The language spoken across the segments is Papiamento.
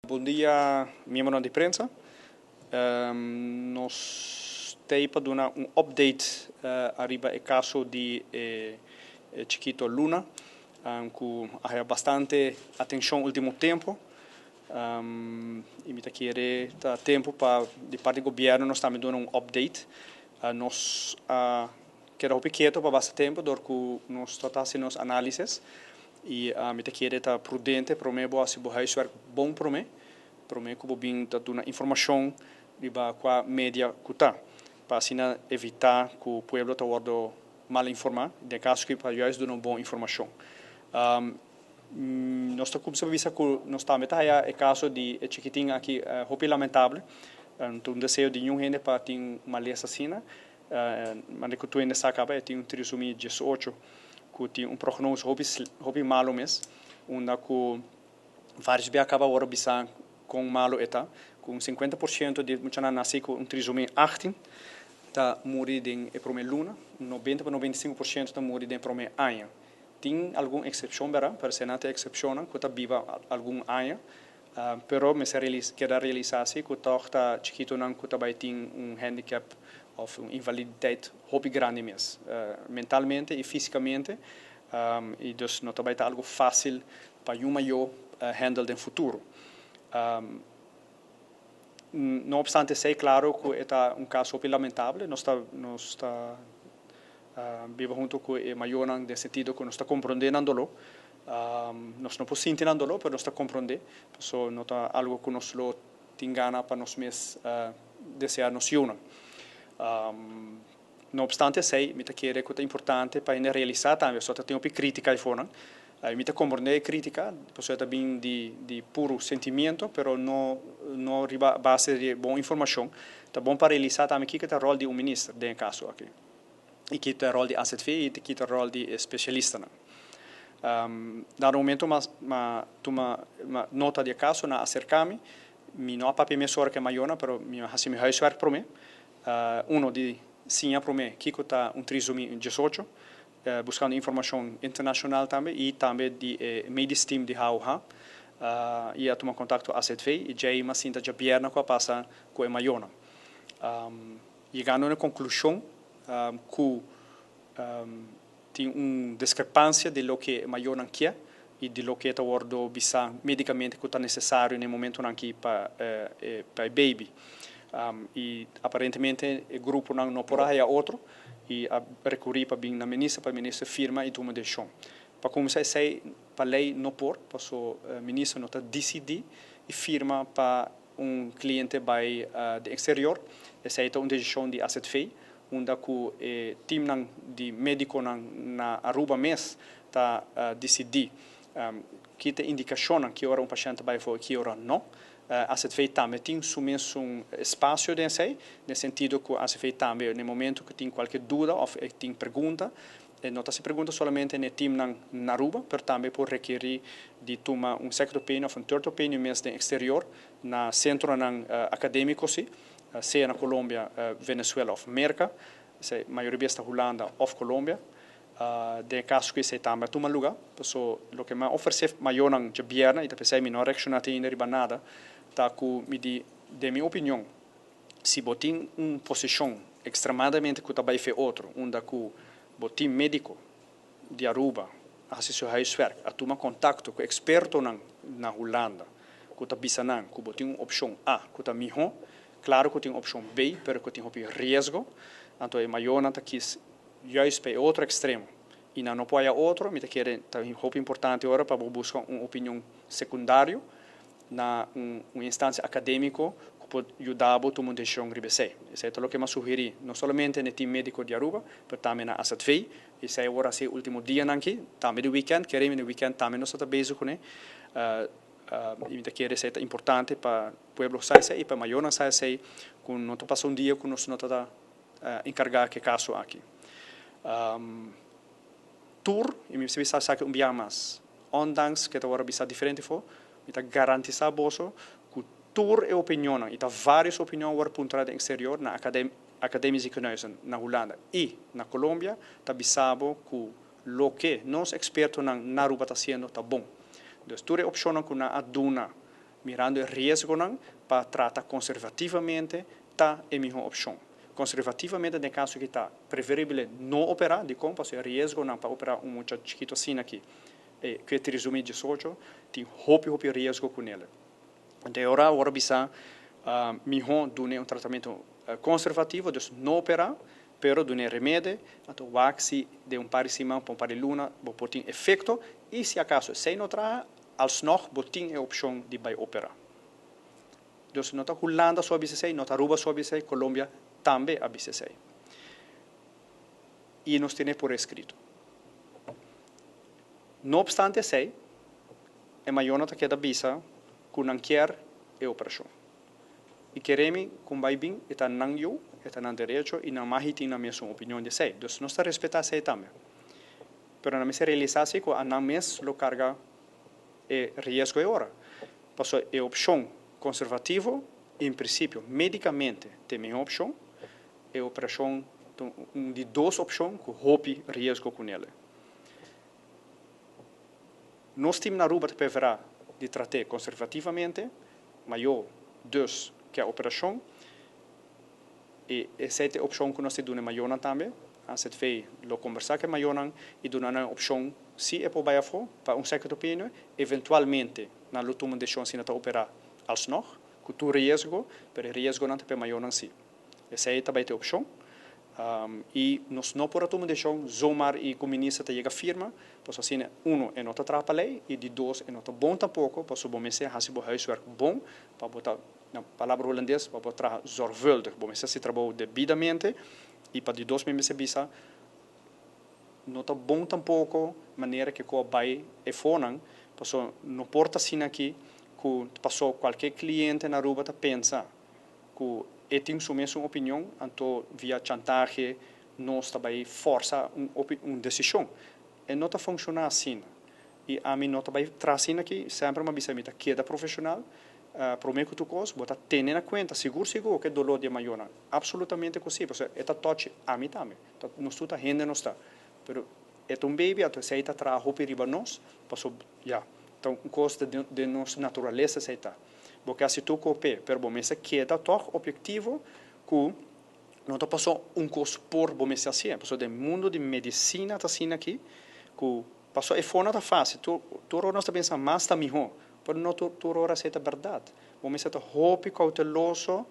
Bon dia, miembronan di prensa. Nos t'ey pa duna un update ariba e caso di e chikito Luna, cu a haya bastante atencion ultimo tempo. Y mi ta kere ta tempo pa di parti di gobierno nos tambe duna un update. Nos a keda hopi keto pa basta tempo door cu nos ta haci nos analisis y mi ta kere ta prudente prome bo haci bo huiswerk bon prome, prome cu bo bin ta duna informacion riba cua media cu ta, pa asina evita cu pueblo ta wordo mal informa, den caso cu pa juist duna un bon informacion. Nos ta cuminsa bisa cu nos tambe ta haya e caso di e chikitin aki hopi lamentable. No ta un deseo di niun hende pa tin malesa asina. Manera cu tur hende sa caba e tin un trisomia 18 cu tin un prognose hopi hopi malo mes, unda cu varios bia caba awor bisa con malo e ta, cu un 50% di muchanan naci cu un trisomia 18 ta muri den e prome luna, un 90 pa 95% ta muri den e prome aña. Tin algun excepcion bera, pero esei nan ta e excepcionnan cu ta biba algun aña, pero mester keda realisa si cu toch ta chikitonan cu ta bay tin un handicap of un invaliditeit hopi grandi mes, mentalmente y fisicamente, y dus no ta bay ta algo facil pa yu mayor handle den futuro. No obstante esey, claro cu e ta un caso hopi lamentable, nos ta biba hunto cu e mayornan den sentido cu nos ta comprende nan dolo. Nos no por sinti nan dolo, pero nos ta comprende, so no ta algo cu nos lo tin gana pa nos mes desea nos yiunan. No obstante esey, mi ta kere cu ta importante pa hende realisa tambe, so ta tin hopi critica ayfonan. Mi ta comprende e critica, pasobra ta bin di puro sentimento, pero no riba base di bon informacion. Ta bon pa realisa tambe kico ta e rol di un minister den e caso aki. Y kico ta e rol di AZV y kico ta e rol di specialistanan. Dado momento m'a tuma nota di e caso, nan a acerca mi, mi no a papia mesora cu e mayornan, pero mi a haci mi huiswerk prome. Uno di siña prome kico ta un trisomia 18, buscando informacion internacional tambe y tambe di e medisch team di HOH. Y a tuma contacto AZV y djey m'a sinta djabierna cu a pasa cu e mayornan. Yegando na conclusion cu tin un discrepancia di loke e mayornan kier y di loke ta wordo bisa medicamente cu ta necesario na e momentonan aki pa e baby. Y aparentemente e gruponan no por a haya otro y a recuri pa bin na minister pa e minister firma y tuma decision. Pa cuminsa, esey pa ley no por, paso minister no ta dicidi y firma pa un cliente bay den exterior. Esey ta un decision di AZV, unda cu e teamnan di mediconan na Aruba mes ta dicidi ki ta indicacionnan ki ora un pashent bay afo y ki ora no. AZV tambe tin su mes un espacio den esey, den sentido cu AZV tambe na momento cu tin cualkier duda of tin pregunta, no ta haci pregunta solamente na e teamnan na Aruba, pero tambe por rekeri di tuma un second opinion of un third opinion mes den exterior na centronan academico si, sea na Colombia, Venezuela of Merca, mayoria bes ta Hulanda of Colombia. Den caso cu esey tambe a tuma luga, paso loke mi a ofrece mayornan djabierna, y ta pesey mi no a reacciona te ainda riba nada, ta cu mi di, den mi opinion, si bo tin un posicion extremadamente cu ta bay fe otro, unda cu bo team medico di Aruba a haci su huiswerk, a tuma contacto cu expertonan na Hulanda, cu ta bisa nan cu bo tin un opcion A cu ta miho, claro cu tin opcion B, pero cu tin hopi riesgo, anto e mayornan ta kies juist pa e otro extremo y nan no por haya otro, mi ta kere ta hopi importante ora pa bo busca un opinion secundario na un instancia academico cu por yuda bo tuma un decision riba esey. Esey ta loke mi a sugeri no solamente na e team medico di Aruba, pero tambe na AZV. Esey awor a haci e ultimo dianan aki, tambe di weekend, kere mi di weekend tambe nos ta bezig cune. Y mi ta kere esey ta importante pa pueblo sa esey y pa mayornan sa esey, cu no ta pasa un dia cu nos no ta encarga cu e caso aki. Tur, y mi mester bisa esaki un bia mas, ondanks cu e ta worde bisa diferente afo, mi ta garantisa boso cu tur e opinionnan, y ta varios opinion worde puntra den exterior na academisch ziekenhuizen na Hulanda y na Colombia, ta bisa bo cu loke nos expertonan na Aruba ta haciendo ta bon. Dus tur e opcionnan cu nan a duna Mirando e riesgonan pa trata konservativamente ta e mihó opshon. Konservativamente den kaso ki ta preferibel no operá, dikon? Pasobra e riesgonan pa operá un mucha chikitu asina aki ku e trisomia 18 tin hopi hopi riesgo ku nel. Anto e ora awor a bisa mihó dun'é un tratamentu konservativo, dus no operá, pero dun'é remede, anto wak si den un par di siman pa un par di luna bo por tin efekto i si akaso esei no traha, alsnog bo tin e opshon di bai operá. Dus no ta Hulanda so a bisa esei, no ta Aruba so a bisa esei, Colombia tambe a bisa esei. I nos tene por eskrito. No opstante esei, e mayornan ta keda bisa ku nan kier e operashon. I kere mi ku bai bin, e ta nan yu, e ta nan derecho i nan mahi tin nan mesun opinion di esei. Dus nos ta respetá esei tambe. Pero nan mester realisá si ku a nan mes lo karga e riesgo e ora. Pasobra e opshon konservativo, en prinsipio, medikamente ta e mihó opshon. E operashon ta un di dos opshon ku hopi riesgo ku nel. Nos tim na Aruba ta preferá di trat'é konservativamente, mayó dus ke operashon. I esei ta e opshon ku nos ta duna e mayornan tambe. AZV lo kombersá ku e mayornan i duna nan e opshon si e por bai afó pa un second opinion. Eventualmente nan lo tuma un desishon si nan ta operá alsnog, ku tur riesgo, pero e riesgonan ta pa e mayornan sí. Esei ta bai ta e opshon. I nos no por a tuma un desishon zomaar i ku minister ta yega firma, pasobra asina uno e no ta traha pa lei i di dos e no ta bon tampoko pasobra bo mester hasi bo huiswerk bon pa bo ta Na palabra hulandes bo por traha zorgvuldig, bo mester hasi trabou debidamente i pa di dos mi mester bisa no ta bon tampoko manera ke ku a bai e fonan pasobra no por ta asina aki ku paso kualke kliente na Aruba ta pensa ku e tin su mesun opinion anto via chantahe nos ta bai forsa un un desishon. E no ta funshoná asina i ami no ta bai traha asina aki, semper mi a bisa mi ta keda profeshonal. Promé ku tur kos, bo ta tene na kuenta sigur sigur ku e doló di e mayornan. Apsolutamente ku si, pasobra e ta tòchi ami tambe. Ta nos tur ta hende nos ta. Pero e ta un baby, anto esei ta traha hopi riba nos, pasobra ya, ta un kos den nos naturalesa esei ta. Bo ke hasi tur kos p'e, pero bo mester keda tòg objektivo ku no ta pasobra un kos por bo mester hasié. Pasobra den mundu di medisina ta asina aki ku pasobra e forma ta fásil, tur tur ora nos ta pensa mas ta mihó. Pero no tur ora esei ta bèrdat. Bo mester ta hopi kouteloso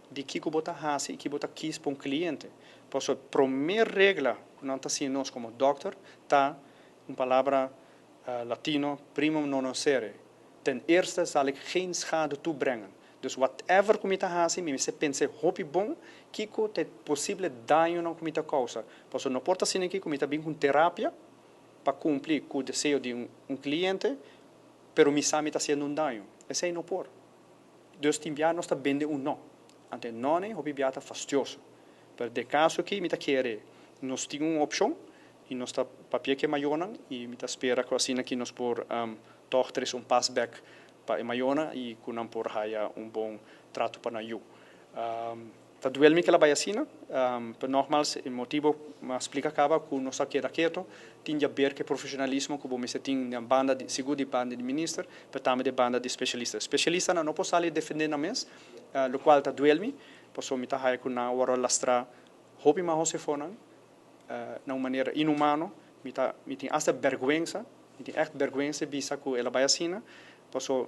di kiko bo ta hasi i ki bo ta kis pa un kliente. Pasobra promé regla ku nan ta siña nos komo dòkter ta un palabra latino, primum non nocere, ten eerste zal ik geen schade toebrengen. Dus whatever ku mi ta hasi, mi mester pens'é hopi bon kiko ta e posible dañonan ku mi ta kousa. Pasobra no por ta asina aki ku mi ta bin ku un terapia pa kumpli ku deseo di un kliente, Pero mi sa mi ta haciendo un daño. Esey no por. Dus tin bia nos ta bende un no. Anto e no-ne hopi bia ta fastioso. Pero den caso aki mi ta kere nos tin un opcion y nos ta papia cu e mayornan y mi ta spera cu asina aki nos por tog trece un pas bek pa e mayornan y cu nan por haya un bon trato pa nan yu. Ta duel mi ke la bai asina, pero nogmals e motibo mi a splika kaba ku nos a keda keto tin di aber ku e profesionalismo ku bo mester tin den banda di sigur di banda di minister pero tambe den banda di spesialista. Spesialistanan no por sali defende nan mes, lokual ta duel mi pasobra mi ta haya ku nan a wòrdu lastra hopi mas hosefonan na un manera inhumano. Mi ta mi tin asta bèrgwensa, mi tin ègt bèrgwensa bisa ku el a bai asina pasobra.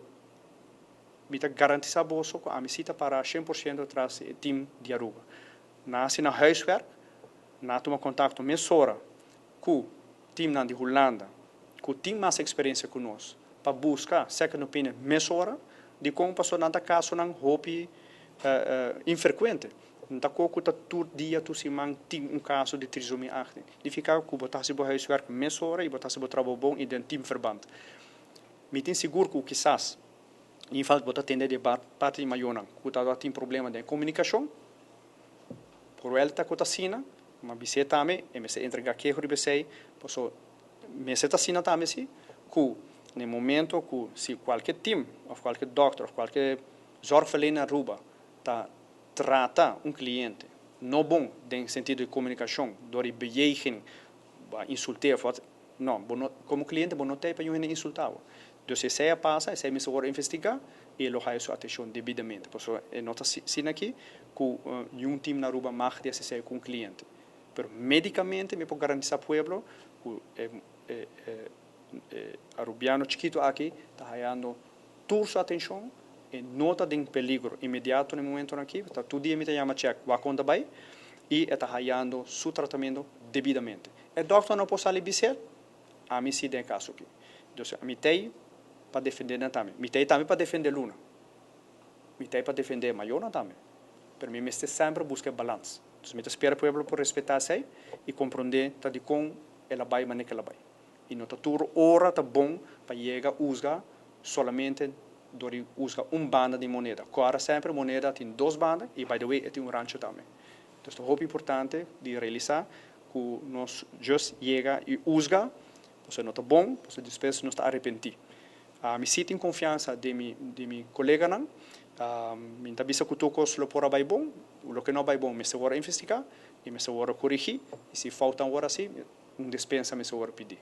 Mi ta garantisa boso ku ami si ta para 100% tras di e team di Aruba. Nan hasi nan huiswerk, nan a tuma kontakto mesora ku teamnan di Hulanda ku tin mas eksperensia ku nos pa buska second opinion mesora. Dikon? Pasobra nan ta kasonan hopi infrekuente. No ta ko ku ta tur dia, tur siman tin un kaso di trisomie 18. Nifiká ku bo ta hasi bo huiswerk mesora i bo ta hasi bo trabou bon i den teamverband. Mi tin sigur ku kisas Infalt bo ta tende di e parti di mayornan ku ta tin problema den e komunikashon. Por ta ku ta asina, ma bis'é tambe e mester entregá keho riba esei, pasobra mester ta asina tambe si ku na e momento ku si kualke tim òf kualke dòkter òf kualke zòrgverlener na Aruba ta trata un kliente no bon den sentido di komunikashon dor di bejegening, bo a insult'é òf wat, no, bo no, komo kliente bo no ta ei pa yu hende insultá bo. Dus esei a pasa, esei mester wòrdu investigá. y lo haya su atencion debidamente. Paso e no ta asina aki cu ningun team na Aruba mag di haci cu un cliente. Pero medicamente mi por garantisa pueblo cu e Arubiano chikito aki ta hayando tur su atencion y no ta den peligro inmediato na e momento aki, ta tur dia mi ta yama check wak con ta bay y ta hayando su tratamento debidamente. E dokter no por sali bis'e, ami si den caso aki. Entonces, ami t'ey pa defende nan tambe. Mi t'ey tambe pa defende Luna. Mi t'ey pa defende mayornan tambe. Pero mi mester semper busca balans. Entonces, mi ta spera pueblo por respeta esey y comprende ta di con el a bay manera cu el a bay. Y no ta tur ora ta bon pa yega huzga solamente door di huzga un banda di moneda. Corda semper, moneda tin dos banda y, by the way, e tin un rancho tambe. Entonces, ta hopi importante di realisa cu nos just yega y huzga, pasobra no ta bon, pasobra despues nos ta arepenti. Mi si tin confiansa den mi coleganan, mi ta bisa cu tur cos lo por a bay bon, loke no bay bon mester wordo investiga y mester wordo corigi, y si falta awor asina, un dispensa mester wordo pidi.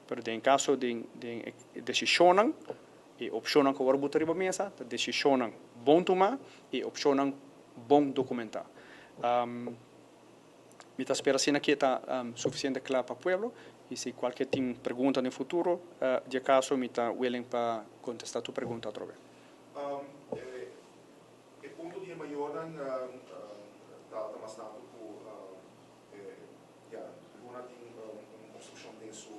Pero den caso di decision y opcion cu awor bota riba mesa, ta decision bon tuma y opcion bon documenta. Mi ta spera asina cu ta suficiente cla pa pueblo y si cualkier tin pregunta den futuro, di acaso mi ta willing pa contesta tur pregunta atrobe. E punto di mayornan ta mas tanto cu ja, Luna tin un obstruccion den su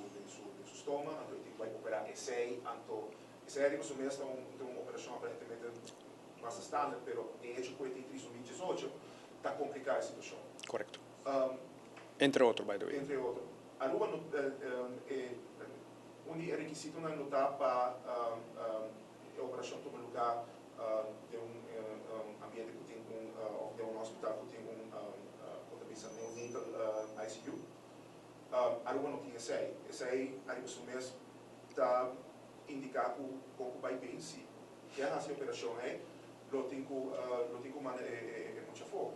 stoma, anto tin cu opera esey, anto esey ariba su mes un operacion aparentemente mas standard, pero e hecho cu tin trisomia 18 ta complica e situacion. Correcto. Entre otro, by the way. Entre otro. Aruba no, un di e requisitonan no ta pa e operacion tuma luga den un ambiente cu tin un of den un hospital cu tin un cu neonatal ICU. Aruba no tin esey. Esey ariba su mes ta indica cu cu bay bin si kier haci operacion ey lo tin cu manda e mucha afo.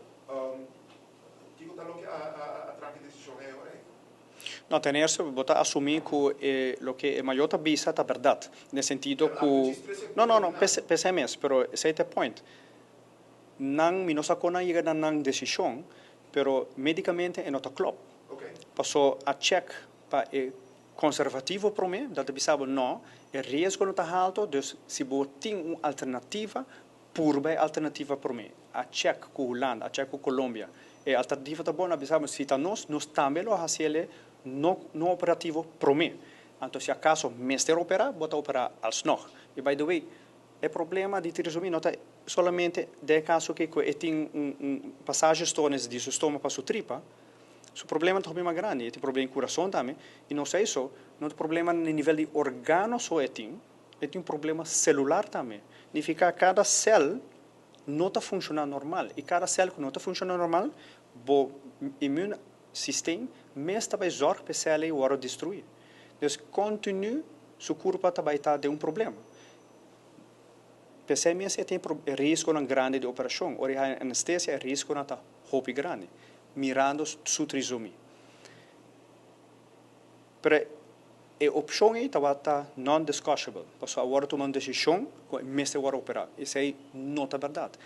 Kico ta loke a tranca e decision ey ora? No, ten eerste, bo ta asumi cu loke e mayor ta bisa ta berdad. Den sentido cu. No, no, no, PCMS, pero esey ta e point. Nan, mi no sa con nan yega na nan decision, pero medicamente e no ta klop. Paso a check pa e conservativo prome, dat ta bisa no, e riesgo no ta halto, dus si bo tin un alternativa, purba e alternativa prome. A check cu Hulanda, a check cu Colombia. E alternativa ta bon, a bisa si ta nos, nos tambe lo haci no, no operativo prome. Anto, si acaso mester opera, bo ta opera alsnog. Y, by the way, e problema di trisomia no ta solamente den caso cu tin un passagestoornis di su stoma pa su tripa, su problema ta mas grandi, tin problema cu curason tambe, y no so, no tin problema na nivel di organo so e tin, e tin un problema celular tambe. Significa cada cel no ta funcionando normal. Y cada cel cu no ta funcionando normal, bo immuunsysteem mes ta bay zorg pa e cel ey wordo destrui. Dus continu su curpa ta bay ta den un problema. P'esey mes tin riesgo grandi di operacion. Ora anestesia, e riesgo ta hopi grandi, mirando su trisomia. Pero e opcion ey tabata non-discussible. Paso awor tuma un decision cu mester wordo opera. Esey no ta berdad.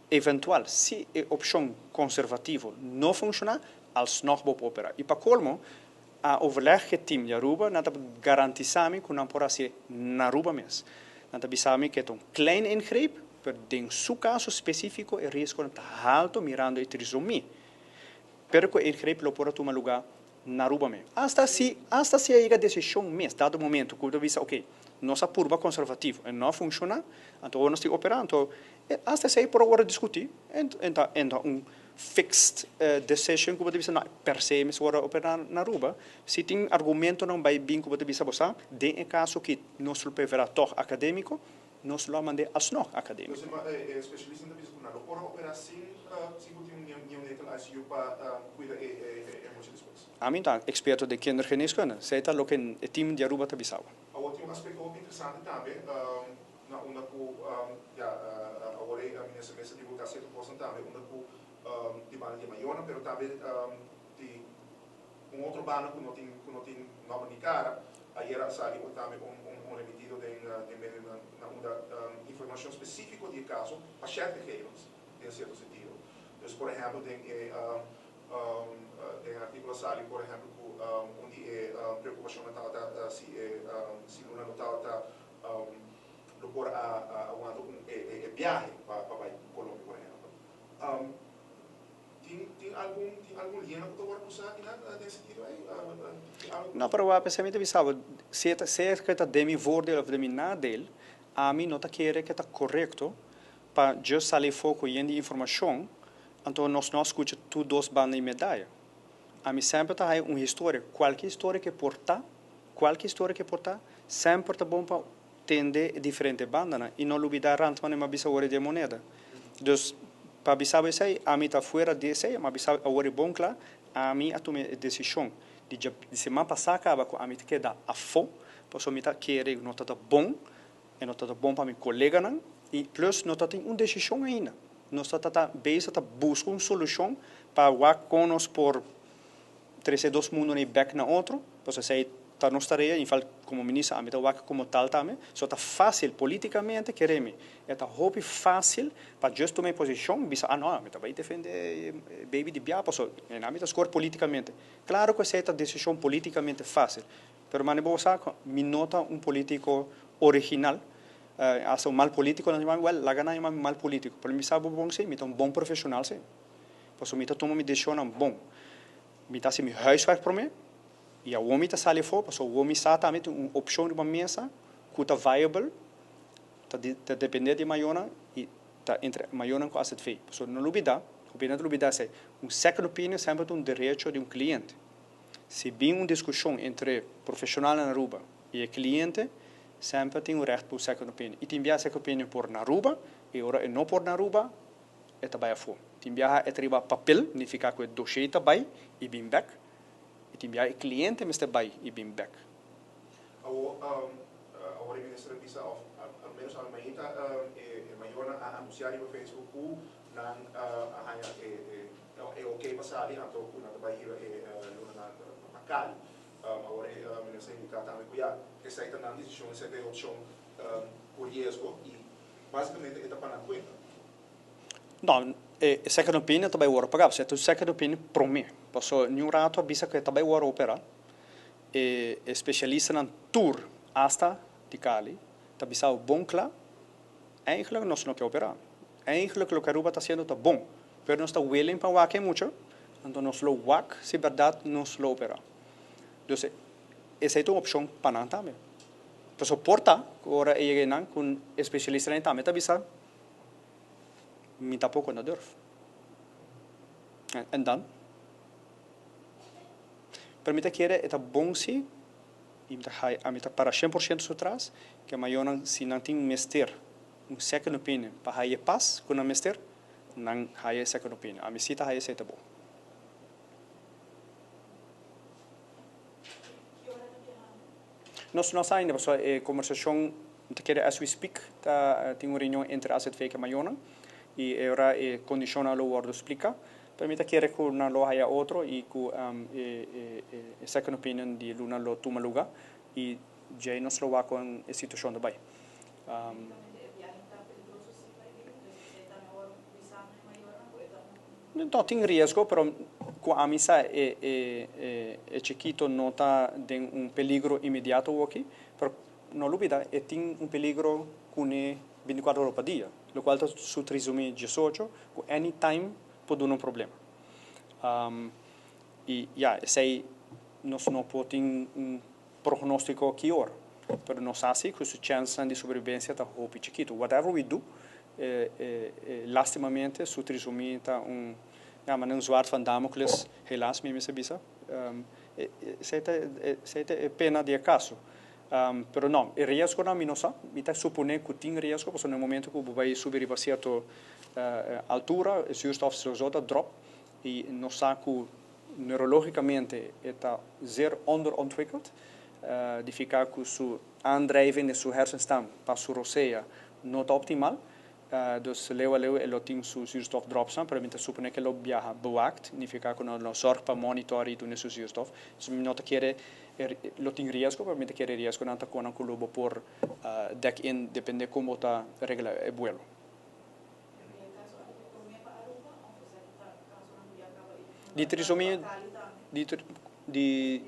Eventual, si e opcion conservativo no funciona, alsnog bo opera. Y pa colmo, a overleg e team di Aruba, nan ta garantisa mi cu nan por haci na Aruba mes. Nan ta bisa mi cu ta un klein ingreep, pero den su caso specifico e riesgo ta halto mirando e trisomia. Pero cu e ingreep lo por tuma luga na Aruba mes. Hasta si yega decision mes, dado momento, cu bo bisa, ok, nos a purba conservativo y no a funciona, anto nos ta opera, anto hasta si por awor discuti, anto un fixed decision cu bo bisa, no, per se mes awor opera na Aruba, si tin argumentonan bay bin cu bo bisa, bo den e caso cu nos lo prefera toch academico, nos lo manda alsnog academico. Anto, e specialista ta bisa cu nan por opera sin cu tin un neonatal ICU pa cuida e mucha despues. Ami ta experto di kindergeneeskunde. Esey ta loke e team di Aruba ta bisa. Awor tin un aspecto hopi interesante tambe, na unda cu ja, awor e minister mester divulga cierto cos tambe, unda cu di banda di mayornan, pero tambe di Un otro banda ku no tin ku no tin nòmber ni kara, ayera a sali un tambe un un un remitido den den medio na na unda informashon spesífiko di e kaso, pashèntgegevens den sierto sentido. Dus por ehèmpel den e den e artíkulo a sali por ehèmpel ku un di e preokupashonnan tabata si e si Luna no tabata lo por a a wanta un e e biahe pa pa bai Colombia por ehèmpel. Tin tin algun tin algun liña ku ta wòrdu usá akinan den sentido ei? Tin algu No, pero wak p'esei mi ta bisa bo, si e ta sea ku e ta den mi voordeel òf den mi nadeel, ami no ta kere ku e ta korekto pa djis sali afó ku yen di informashon, anto nos no a skucha tur dos banda di medaya. Ami semper ta haya un historia, kualke historia ku e por ta, kualke historia ku e por ta, semper ta bon pa tende e diferente bandanan i no lubidá rantman e m'a bisa awor e di e moneda. Dus, pa bisa bo esei, ami ta fuera di esei, m'a bisa awor e bon kla, ami a tuma e desishon di dja di siman pasá kaba ku ami ta keda afó, pasobra mi ta kere ku no ta ta bon, e no ta ta bon pa mi koleganan i plus no ta tin un desishon ainda. Nos ta ta ta bezig ta buska un solushon pa wak kon nos por trese dos mundonan ei bek na otro, pasobra esei ta nos tarea, in fal komo minister ami ta wak komo tal tambe, so ta fásil polítikamente kere mi, e ta hopi fásil pa just tuma e posishon bisa ah no ami ta bai defende e baby di bia pasobra e nan mi ta skor polítikamente. Klaro ku esei ta desishon polítikamente fásil, pero mane bo sa ku mi no ta un polítiko original, hasta un mal polítiko nan ta yama mi, wèl laga nan yama mi mal polítiko, pero mi sa bo bon si, mi ta un bon profeshonal si. Pasobra mi ta tuma mi desishonnan bon. Mi ta hasi mi huiswerk promé i awor mi ta sali afó pasobra awor mi sa tambe tin un opshon riba mesa ku ta viable, ta ta dependé di e mayornan i ta entre mayornan ku azv. Pasobra no lubidá, hopi hende ta lubidá esei, un second opinion semper ta un derecho di un kliente. Si bin un diskushon entre profeshonalnan na Aruba i e kliente, semper tin un règt pa un second opinion. I tin bia second opinion por na Aruba i ora e no por na Aruba, e ta bai afó. Tin biaha e ta riba papel, nifiká ku e doshé ta bai i bin bèk, i tin biaha e kliente mester bai i bin bèk. Awor, awor e minister a bisa òf al ménos awe mainta e mayornan a anunsiá riba Facebook ku nan a haña e oké pa sali anto ku nan ta bai hiba e luna na Cali. Awor e minister a indiká tambe ku ya esei ta nan desishon, esei ta e opshon ku riesgo i Básicamente e ta pa nan cuenta. No, e second opinion ta bay worde paga, pasobra e ta un second opinion prome. Pasobra niun rato a bisa cu e ta bay worde opera. E specialistanan tur, hasta di Cali, ta bisa bo bon cla, eigenlijk nos no ke opera. Eigenlijk loke Aruba ta haciendo ta bon, pero nos ta willing pa wak e mucha, anto nos lo wak si berdad nos lo opera. Dus esey ta un opcion pa nan tambe. Pasobra por ta ku ora e yega einan ku un espesialistanan tambe ta bisa, Mi tampoko no durf. En dan? Pero mi ta kere e ta bon si, i mi ta hai, ami ta para shen por shento su tras, ku e mayornan si nan tin mester un second opinion pa haya e pas ku nan mester, nan haya e second opinion. Ami si ta haya esei ta bon. Nos no sa ainda pasobra e kombersashon ta keda as we speak ta tin un reunion entre azv ku e mayornan i e ora e kondishonnan lo wòrdu splika pero mi ta kere ku nan lo haya otro i ku e second opinion di luna lo tuma luga i djei nos lo wak kon e situashon ta bai. No tin riesgo, pero cu ami sa e e chikito no ta den un peligro inmediato awoki, pero no lubida e tin un peligro cune binticuatro ora pa dia, locual ta su trisomia diesocho cu any time por duna un problema. Y ya, esey nos no por tin un prognostico ki ora, pero nos sa si cu su chensnan di sobrevivencia ta hopi chikito. Whatever we do, Lastimamente su trisomie ta un, ja, manera un zwaard van Damocles, helaas mi mester bisa. Esei ta, esei ta e pena di e caso. Pero no, e riesgonan mi no sa. Mi ta supone cu tin riesgo, pasobra na e momento cu bo bay subi riba cierto altura, e zuurstof sowieso ta drop y nos sa cu neurologicamente e ta zeer onderontwikkeld, di fica cu su aandrijving den su hersenstam pa su rosea no ta optimal. Dus leu a leu e lo tin su zuurstof dropsnan, pero mi ta supone ku e lo biaha bewaakt, nifiká ku nan lo sòrg pa monitor i duna su zuurstof. Dus mi no ta kere lo tin riesgo, pero mi ta kere riesgonan ta konan ku lo bo por dek in, depende kon bo ta regla e buelo. Di trisomia di di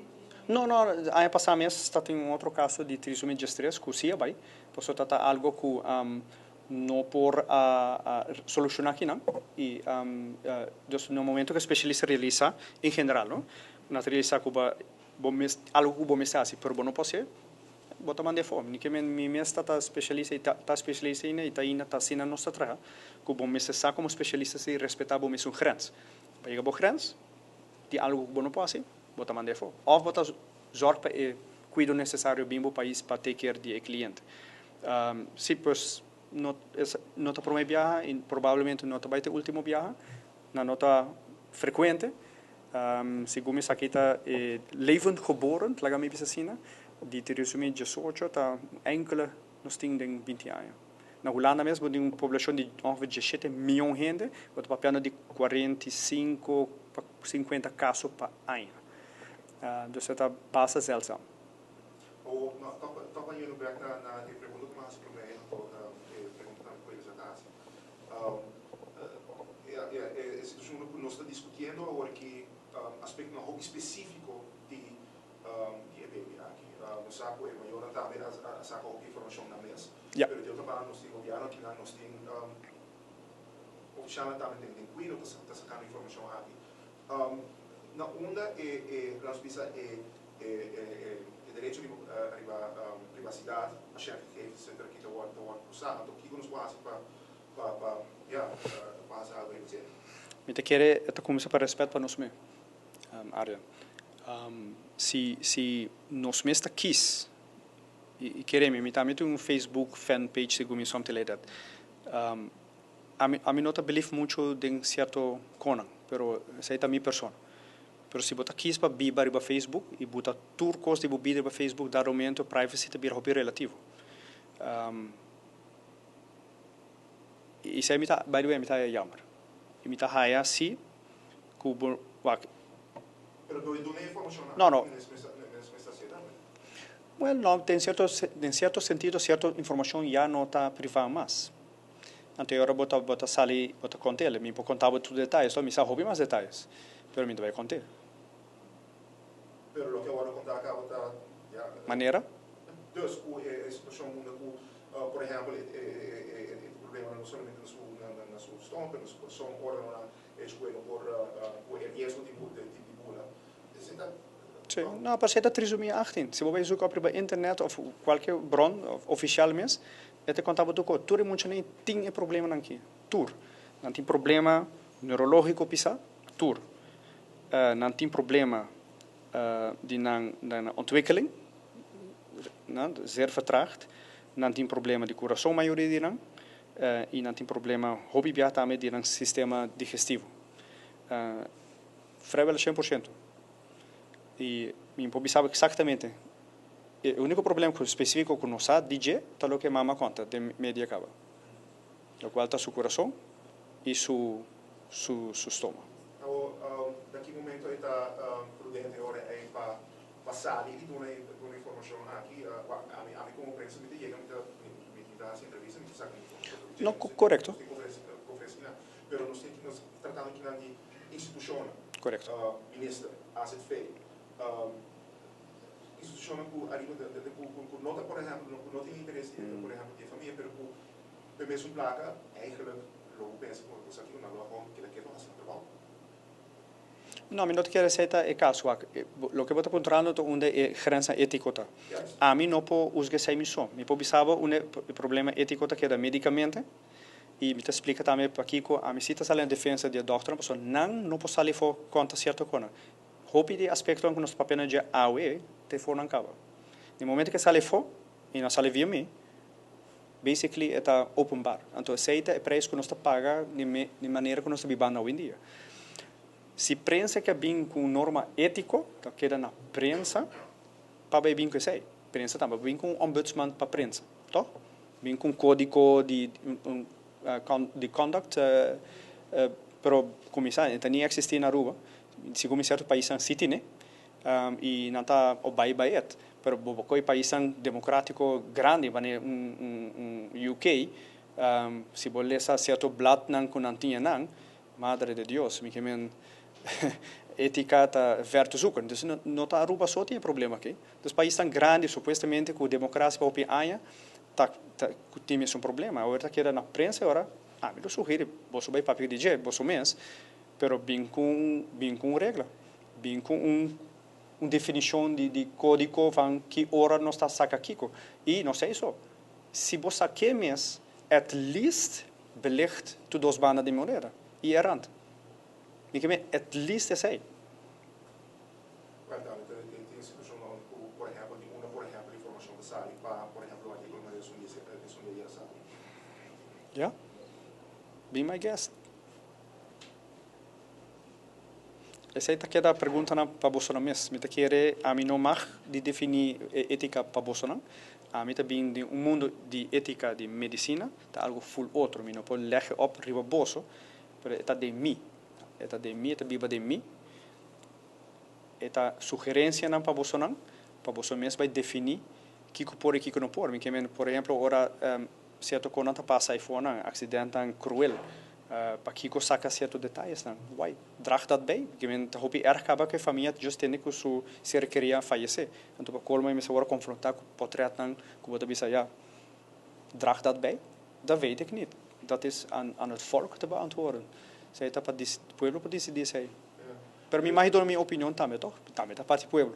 no no aña pasá mes ta tin un otro kaso di trisomia diestres ku si a bai pasobra ta ta algo ku no por a solushoná kinan i dus na momento ku e spesialista realisá en general no nan ta realisá ku bo mes algo ku bo mester hasi pero bo no por hasié. Bo ta manda e for. Mi ke men mi mes ta ta specialista y ta ta specialista ainda y ta ainda ta asina nos ta traha cu bo mester sa como specialista si respeta bo mesun grens. Pa yega bo grens di algo cu bo no por haci, bo ta manda e for. Of bo ta zorg pa e cuido necesario bin bo pais pa take care di e cliente. Si pues no no ta prome biaha y probablemente no ta bay ta e ultimo biaha. Nan no ta frecuente. Segun esaki ta e levend geboren, laga mi bisa asina, di trisomia diesocho ta enkele nos tin den binti aña. Na Hulanda mes bo tin un poblashon di ongeveer diesshete mion hende, bo ta papiando di 45 pa 50 kaso pa aña. Dus e ta basta zeldzaam. O, no, tòg tòg a yendo bèk na na e pregunta ku mi a hasi promé, anto e pregunta tambe ku Elisa ta hasi. E situashon ku nos ta diskutiendo awor aki aspektonan hopi spesífiko di e baby aki. Nos sa ku e mayornan tambe a saka hopi informashon nan mes, pero di otro banda nos tin gobièrnu akinan, nos tin ofisialnan tambe den kuido ta sakando informashon aki. Na unda e, lanos bisa e derecho riba privasidat, patiëntgegevens etcetera ki ta wòrdu usá, anto kiko nos por hasi pa pa pa ya pa hasi algo riba dje? Mi ta kere e ta kuminsá pa rèspèt pa nos mes, Arjan. Si si nos mes ta kis, i kere mi, mi tambe tin un Facebook fan page segun mi something like that. Ami ami no ta believe mucho den cierto conan, pero esey ta mi persona. Pero si bo ta kies pa biba riba Facebook y bo ta tur cos di bo bida riba Facebook, dado momento privacy ta bira hopi relativo. Y esey mi ta, by the way, mi ta haya jammer. Y mi ta haya si cu bo, wak. Pero dor di duna e informacion No, no. aki mes mes ta hacié tambe. Well, no, den cierto, den cierto sentido cierto informacion ya no ta priva mas. Anto e ora bo ta bo ta sali bo ta kont'el. Mi por konta bo tur detayes to, mi sa hopi mas detayes, pero mi ta bai kont'é. Pero loke awor a konta akaba ta ya. Manera? Dus ku e situashon unda ku por ehèmpel e e e problemanan no solamente na su na su stoma pero na su kurason, órganonan hecho ku e no por ku e riesgo di di bula. Esei ta. Sí, no, pero esei ta trisomia 18. Si bo bai zoek op riba internet òf kualke bron ofisial mes, E ta konta bo tur ku tur e muchanan tin e problemanan aki, tur. Nan tin problema neurológiko pisá, tur. Nan tin problema di nan nan ontwikkeling, nan zeer vertraagd. Nan tin problema di kurason mayoria di nan i nan tin problema hopi bia tambe di nan sistema digestivo. Vrijwel 100%. I mi por bisa bo eksaktamente. E úniko problema ku spesífiko ku nos sa di dje ta loke mama konta den media kaba, lokual ta su kurason i su su su stoma. Awor, na ki momento e ta prudente ora ei pa pa sali i duna e duna informashon aki? Ami ami komo prensa mi ta yega mi ta mi ta hasi entrevista mi ta saka informashon. No, korekto. Nos tin konferensia konferensia kinan, pero nos tin nos ta tratando kinan di institushonnan. Korekto. Minister, AZV. Institucionnan cu ariba de cu cu no ta por ehempel cu no tin interes di por ehempel di e famia pero cu p'e mesun placa eigenlijk lo bo pensa cu esaki nan lo a gewoon keda keto haci nan trabao. No, mi no ta kere esey ta e caso wak. Loke bo ta puntrando ta unda e grensa etico ta. Ami no por huzga esey mi so. Mi por bisa bo unda e problema etico ta keda medicamente y mi ta splica tambe pakico ami si ta sali na defensa di e dokternan pasobra nan no por sali for conta cierto cosnan. Hopi di e aspektonan ku nos ta papia na dje awe ta e fornan kaba. Den momento ku e sali afó, i no sali via mi, basically e ta openbaar. Anto esei ta e preis ku nos ta paga di di manera ku nos ta bibando awendia. Si prensa ke bin ku un norma étiko, ta keda na prensa pa bai bin ku esei. Prensa tambe por bin ku un ombudsman pa prensa, tòg? Bin ku un kódigo di un. di conduct, pero cuminsa, e ta ni existi na Aruba, segun mi cierto paisnan si tine, y nan ta obey by it, pero bo bo coy paisnan democratico grandi manera un UK, si bo lesa cierto bladnan cu nan tin nan, madre de Dios, mi ke men etica ta ver te zoeken. Dus no ta Aruba so tin e problema aki. Dus paisnan grandi supuestamente cu democracia pa hopi aña ta ta cu tin mesun problema. Awor ta keda na prensa ora, ami lo sugeri boso bay papia di dje boso mes, pero bin cu un bin cu un regla, bin cu un un definicion di di codico van ki ora nos ta saca kico. Y no esey so, si bo saké mes at least belicht tur dos banda di moneda y e rand. Mi ke men at least esey. Wel tambe ta tin situacion unda cu por ehempel di unda por ehempel informacion ta sali pa por ehempel un articulo manera esun di esun di ayer a sali. Ya. Be my guest. Esey ta keda preguntanan pa bosonan mes. Mi ta kere ami no mag di defini e etica pa bosonan. Ami ta bin di un mundo di etica di medicina, ta algo full otro. Mi no por lege op riba boso, pero e ta den mi. E ta den mi, e ta biba den mi. E ta sugerencianan pa bosonan, pa boso mes bay defini kico por y kico no por. Mi ke men, por ehemplo, ora cierto conan ta pasa ayfonan, accidentan cruel, pakico saca cierto detayesnan? Why? Draag dat bij. Mi ke men, ta hopi erg caba cu e famia just tende cu su ser queria a fayece. Anto pa colmo e mester worde confronta cu potretnan cu bo ta bisa, ya, draag dat bij? Dat weet ik niet. Dat is aan aan het volk te beantwoorden. Esey ta pa pueblo por dicidi esey. Pero mi mag duna mi opinion tambe toch? Mi tambe ta parti pueblo.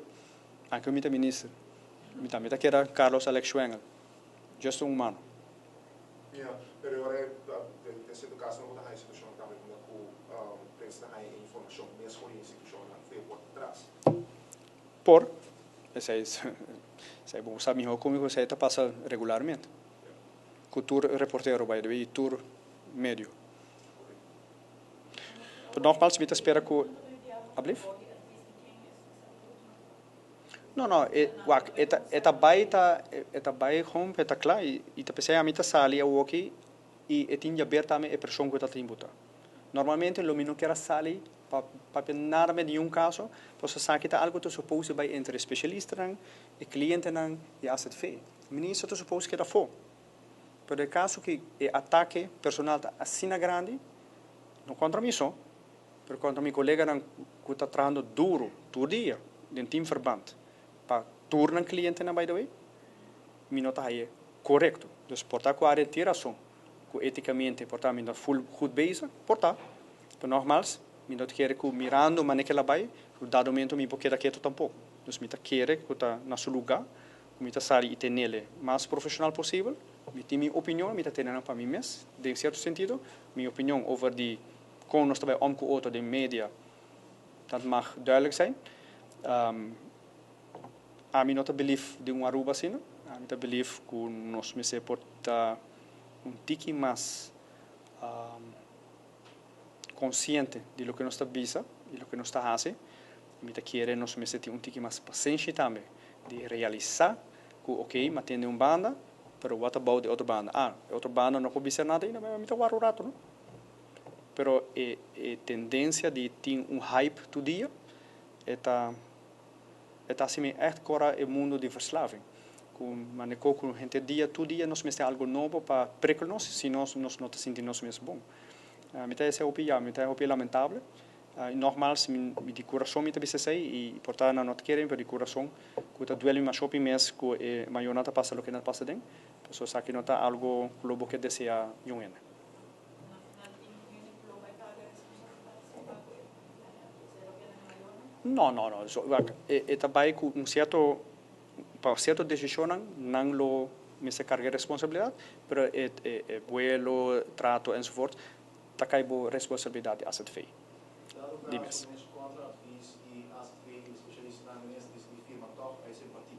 Anke mi ta minister. Mi tambe ta keda Carlos Alex Schwengle. Just un humano. Ya, pero e ora e den cierto caso no bo ta haña situacion tambe unda cu prensa ta haña e informacion mes for di e institucionnan fu e porta atras. Por, esey esey bo sa miho cu mi cu esey ta pasa regularmente. Cu tur reportero by the way y tur medio. Pero nogmaals mi ta spera cu, ablief? No, no, e, wak, e ta, e ta bai ta, e ta bai gewoon e ta kla y, y ta pesey ami ta sali awoki y e tin jaber tambe e presion cu e ta tin buta. Normalmente lo mi no kier a sali pa papia nada met niun caso, pasobra esaki ta algo ta suppose bai entre e specialistanan, e clientenan y AZV. Minister ta suppose keda afo. Pero e caso cu e atake personal ta asina grandi, no contra mi so, Pero kontra mi koleganan ku ta trahando duru tur dia den teamverband pa tur nan klientenan by the way, mi no ta haye korekto. Dus por ta ku Arjen tin rason ku etikamente por ta mi no full goed bezig, por ta. Pero nogmaals, mi no ta kere ku mirando manera ke la bai, ku dado momento mi por keda ketu tampoko. Dus mi ta kere ku ta na su luga ku mi ta sali i tenele mas profeshonal posibel. Mi tin mi opinion, mi ta tene nan pa mi mes den sierto sentido. Mi opinion over di Kon nos ta bai om ku otro den media, dat mag duidelijk zijn. Ami no ta belief den un Aruba asina. Ami ta belief ku nos mester por ta un tiki mas konsiente di loke nos ta bisa i loke nos ta hasi. Mi ta kere nos mester tin un tiki mas pasenshi tambe di realisá ku oke, mi a tende un banda, pero what about di otro banda? Ah, e otro banda no por bisa nada ainda, mi ta wara un rato no. Pero e e tendencia di tin un hype tur dia e ta e ta haci mi echt cora e mundo di verslaving. Cu manecó cu henter dia tur dia nos mester algo nobo pa prikkel nos si no nos no ta sinti nos mes bon. Mi ta esey hopi ya mi ta hopi lamentable y nogmaals mi di curason mi ta bisa esey y por ta nan no ta kere mi pero di curason cu ta duel mi mas hopi mes cu e mayornan ta pasa loke nan ta pasa den pasobra esaki no ta algo cu lo bo ke desea yun hende. No, no, no. So, wak, e, e ta bai ku un sierto, pa sierto desishonnan nan lo mester karga e responsabilidat, pero e, e, e buelo, trato enzovoort ta kai bo responsabilidat di AZV. Dado Di kaso mes. mes kontra advis di AZV i spesialistanan minister disidí firma tòg a esei partí.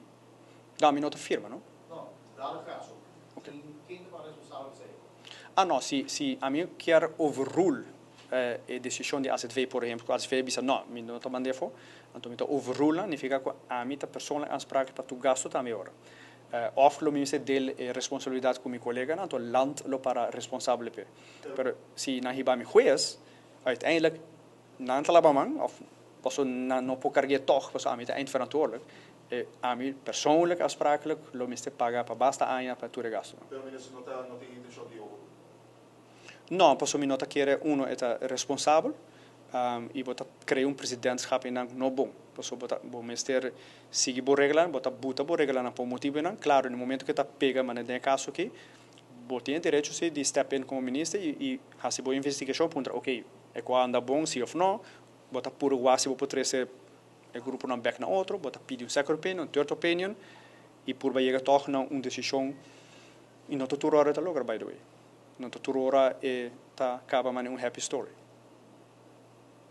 No, mi no ta firma, no. No, dado kaso. Tin ken ta para responsabel pa esei? Ah no, si si ami kier overrule e decision di AZV por ehempel, cu AZV bisa no, mi no ta manda efo, anto mi ta overrule nan, nifica cu ami ta persoonlijk aansprakelijk pa tur gasto tambe ora. Of lo mi mester deel e responsabilidad cu mi coleganan, anto land lo para responsabel p'e. Pero si nan hiba mi hues, uiteindelijk nan ta laba man, of paso nan no por cargu'e toch, paso ami ta eindverantwoordelijk. E ami persoonlijk aansprakelijk lo mester paga pa basta aña pa tur e gastonan. Pero minister no tin intencion di hoger beroep? No, paso mi no ta kere uno e ta responsabel y bo ta crea un presidentschap eynan no bon. Paso bo mester sigui bo reglanan, bo ta buta bo reglanan pa un motibonan. Claro, na momento cu ta pega manera den e caso aki, bo tin e derecho si di step in como minister y haci bo investigacion, puntra: ok, e cua anda bon, si of no? Bo ta puro wak si bo por trece e gruponan bek na otro, bo ta pidi un second opinion, un third opinion, y purba yega toch na un decision, y no ta tur ora ta logra, by the way. No ta tur ora e ta caba manera un happy story.